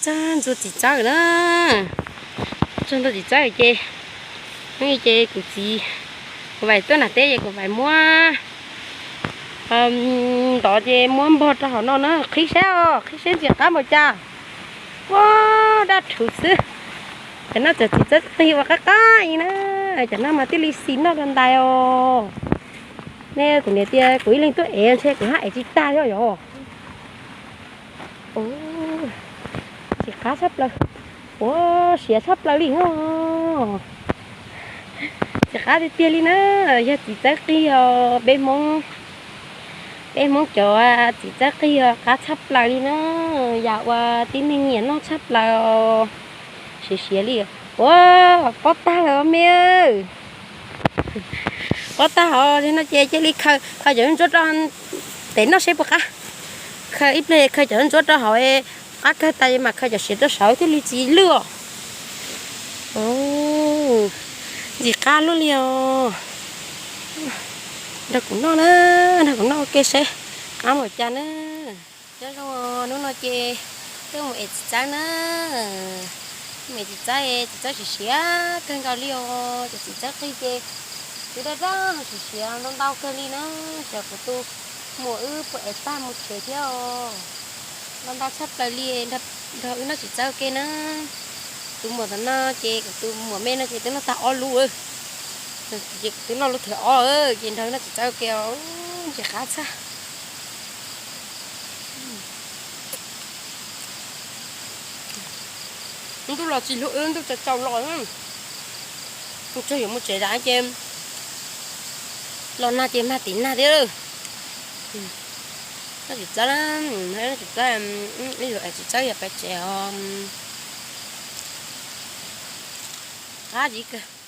Txog ntxuag txiv txawb na, txog ntxuag txiv txawb ces, ces kuv txiv, kuv vais tuaj nram teb ces kuv vais muab ntov ces muab npog rau hauv no na, qhib seb os, qhib seb ntxim qab npaum cas. Ua dab rhuv xwb. Cov no cov txiv txawb qig uas qab qab na, cov no mas thiaj li xis noj rau ntais os. Nej kuv niam tias kuv ib leeg tuaj ev ntshe kuv haj ev tsis tag thiab yom. Txiv qab tshaj plaws, ua siav tshaj plaws li os. Txiv qab tiag tiag li na, yog txiv txawb qig os peb Hmoob, peb Hmoob cov txiv txawb qig os qab tshaj plaws li na, yam uas tib neeg nyiam noj tshaj plaws, siav siav li. Ua pob tag lawm me, pob tag hauv no ces cia li khaws, khaws cov ntsuab rau tes noj seb puas qab. Khaws ib pliag khaws cov ntsuab rau hauv, qab kawg tas mas khaws cov siav rau saud thiaj li tsis lwj os. Ntxim qab luaj li os. Nrog kuv noj na, nrog kuv noj ua ke seb qab npaum cas na. Nyob zoo, hnub no ces tuaj mus ev txiv txawb na. Mus ev txiv txawb, txiv txawb siav siav kawg nkaus li os. Cov txiv txawb qig ces twb daj daj siav siav ntau ntau kawg li na. Xyov kuv tus muam wb puas ev tag mus tsev thiab os. Ntau ntau tshaj plaws li, nrog wb noj txiv txawb ua ke na. Tus muam tom no ces kuv tus muam me no ces twb noj tag ob lub, ces kuv twb noj lub thawv ob ces nrog wb noj txiv txawb ua ke os. Ntxim qab tshaj. Ntuj los tsis hlub wb, ntuj tsaus tsaus los, tsam yuav mus tsev tas ces los nag ces mag tim nag thiab. Noj txiv txawb, noj txiv txawb, ib zaug ev txiv txawb yog peb tsev os. Qab tsis kawg.